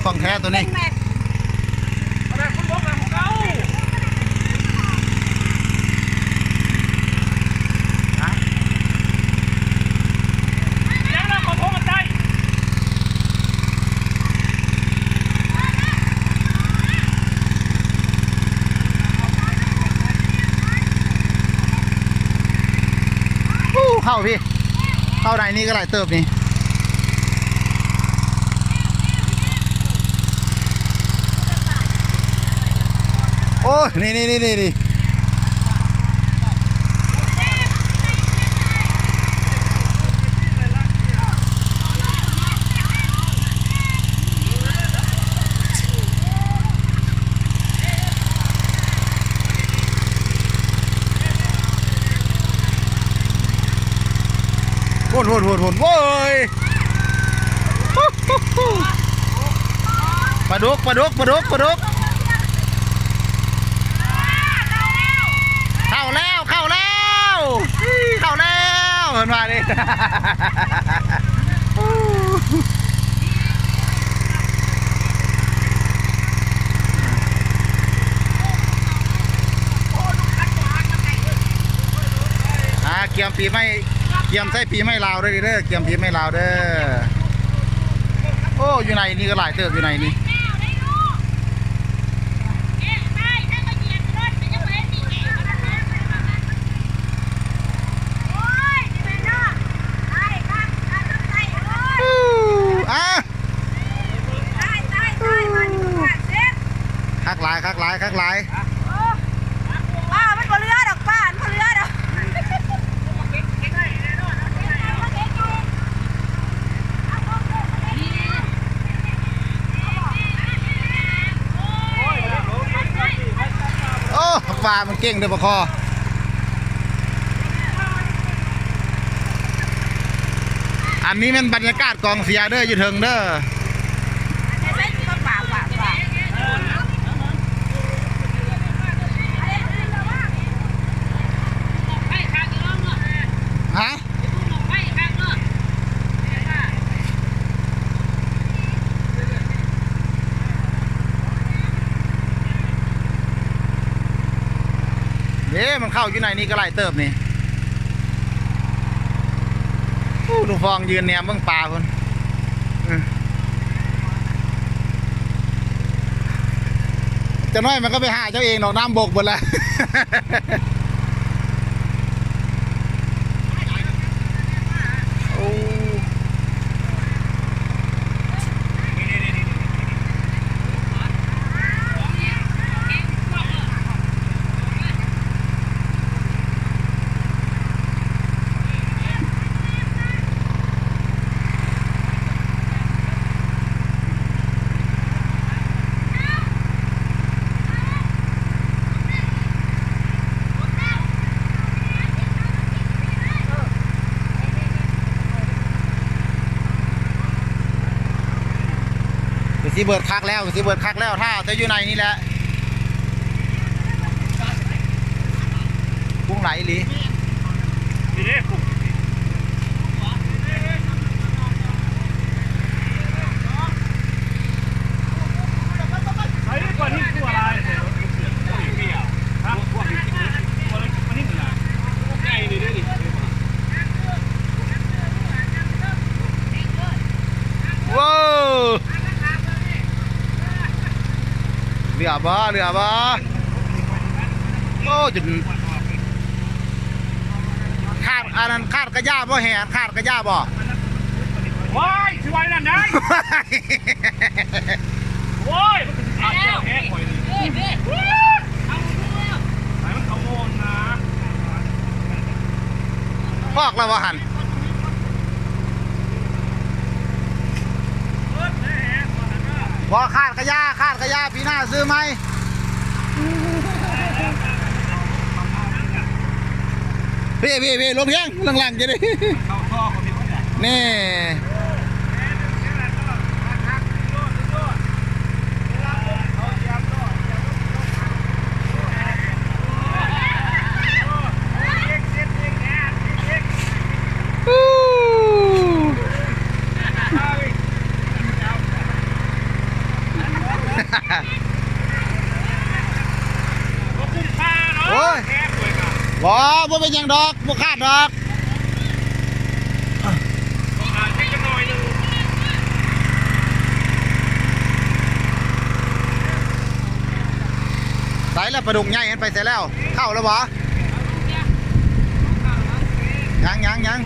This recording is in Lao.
ຂອງແທ້ໂຕນີ້. ໂອ້ ເຂົ້າພີ້ ເຂົ້າໃນນີ້ກໍຫຼາຍເຕີບນີ້. ໂອ້ຍ ນີ້ໆໆໆ ໂອ້ຍ ໂອ້ຍ ໂອ້ຍ ໂອ້ຍ ປາດຸກ ປາດຸກ ປາດຸກ ປາດຸກ ເຂົ້າແລ້ວ ເຂົ້າແລ້ວ ເຂົ້າແລ້ວ ເພິ່ນວ່າເດ້. ອ່າ ກຽມປີໃໝ່ ກຽມໃຊ້ປີໃໝ່ລາວເດີ ກຽມປີໃໝ່ລາວເດີ. ໂອ້ ຢູ່ໃນນີ້ກໍຫຼາຍເຕີບ ຢູ່ໃນນີ້. ຄັກຫຼາຍ ຄັກຫຼາຍ ຄັກຫຼາຍ. ໂອ້ ປາມັນເກັ່ງເດີ ປາຄໍ. ອັນນີ້ແມ່ນບັນຍາກາດກອງເຊຍເດີ ຢູ່ເທິງເດີ. ຮະ? ເດ້ ມັນເຂົ້າຢູ່ໃນນີ້ກໍຫຼາຍເຕີບນີ້. ໂອ້ ລຸງຟອງຢືນແນມເບິ່ງປາພຸ້ນ. ເອີ ຈັກໜ້ອຍມັນກໍໄປຫາເຈົ້າເອງດອກ ນ້ຳບົກເບິດລະ. ໂອ້ ຄືຊິເບິດຄັກແລ້ວ ຄືຊິເບິດຄັກແລ້ວ ຖ້າແຕ່ຢູ່ໃນນີ້ແຫຼະ. ກຸ້ງຫຼາຍອີ່ຫຼີ. ໂວ້ ເຫຼືອບໍ່ ເຫຼືອບໍ່? ໂອ້ ຈົນຂາດ ອັນນັ້ນຂາດກະຢາບໍ່ ແຫ່ຂາດກະຢາບໍ່? ໂອ້ຍ ຊິໄວນັ້ນໄດ໋. ໂອ້ຍ ມັນກໍຊິຂາດແກ້ວແຮງຂ້ອຍນີ້. ໃຫ້ມັນເຂົ້າໂມນນະ. ອອກແລ້ວວ່າຫັ້ນ. ບໍ່ ຂາດກະຢາ ຂາດກະຢາ ປີໜ້າຊື້ໃໝ່. ເພ ເພ ເພ ລົງແຮງ ຫຼັງໆ ຈະໄດ້ ນີ້. ອູ້ ບໍ່ເປັນຫຍັງດອກ ບໍ່ຂາດດອກ. ໃສລະປາດຸກໃຫຍ່ຫັ້ນ ໄປໃສແລ້ວ? ເຂົ້າແລ້ວບໍ່? ຍັງ ຍັງ ຍັງ.